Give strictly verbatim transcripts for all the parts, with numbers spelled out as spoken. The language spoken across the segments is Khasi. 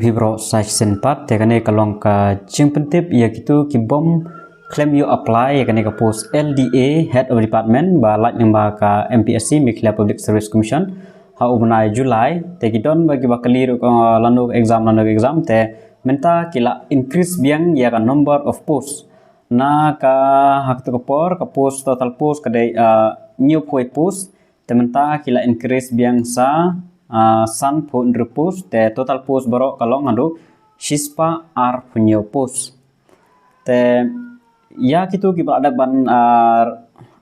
Hi bro, sa shisien pat, te kane ka long ka jingpyntip ïa kito ki bym khlem ïoh apply ïa kane ka post L D A Head of Department ba lait lyngba ka M P S C, Meghalaya Public Service Commission, ha u bnai July. Te ki don ba kiba kylli ruh ka lano ka exam, lano ka exam, te mynta ki la increase biang ïa ka number of post. Na ka, ha kato ka por, ka post, total post ka dei, ah, hynñiewphew post, te mynta ki la increase biang sa, ah, sanphew hynriew post, te total post baroh ka long haduh shispah arphew hynñiew post. Te ïa kito kiba la dep ban, ah,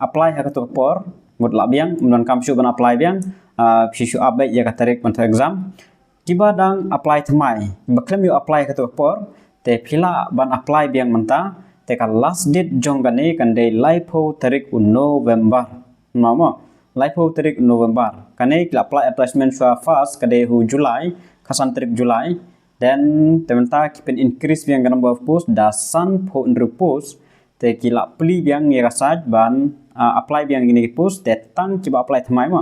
apply ha kato ka por, mut lah biang, ym don kam shuh ban apply biang, ah, phi shu update ïa ka tarik ban thoh exam. Kiba dang apply thymmai, ba khlem ïoh apply ha kato ka por, te phi lah ban apply biang mynta, te ka last date jong kane kan dei laiphew tarik u November. Mo mo, laiphew tarik u November. Kane ki la apply advertisement shuwa first ka dei ha u July, khatsan tarik July. Then te mynta ki pyn increase biang ka number of post da sanphew hynriew post, te ki la plie biang ïa ka site ban, ah, apply biang ïa kine ki post, te tang kiba apply thymmai mo.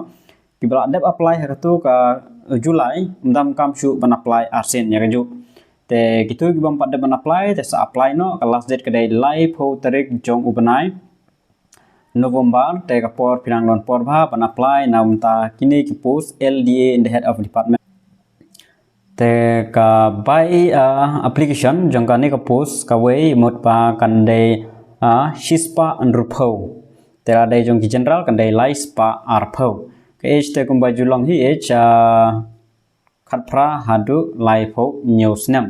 Kiba la dep apply ha kato ka July, ym don kam shuh ban apply arsien ïa kajuh. Te kito ki bym pat dep ban apply, te sa apply noh, ka last date ka dei laiphew tarik jong u bnai November, te ka por phi nang don por bha ban apply na bynta kine ki post L D A in the Head of Department. Te ka bai, ah, application jong kane ka post kawei mut ba kan dei, ah, shispah hynriewphew. Te lada dei jong ki general kan dei laispah arphew. Ka age te kumba ju long hi age, ah, khatphra haduh laiphew hynñiew snem.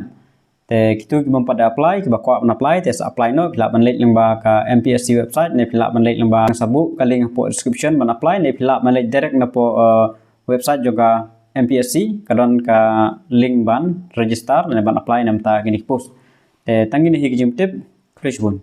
Te kito ki bym pat da apply, kiba kwah ban apply, te sa apply noh, phi lah ban leit lyngba ka M P S C website, ne phi lah ban leit lyngba, sa buh ka link hapoh description ban apply, ne phi lah ban leit direct napoh, eh, website jong ka M P S C, ka don ka link ban register, ne ban apply na bynta kine ki post. Te tang kine hi ki jingtip, khublei shibun.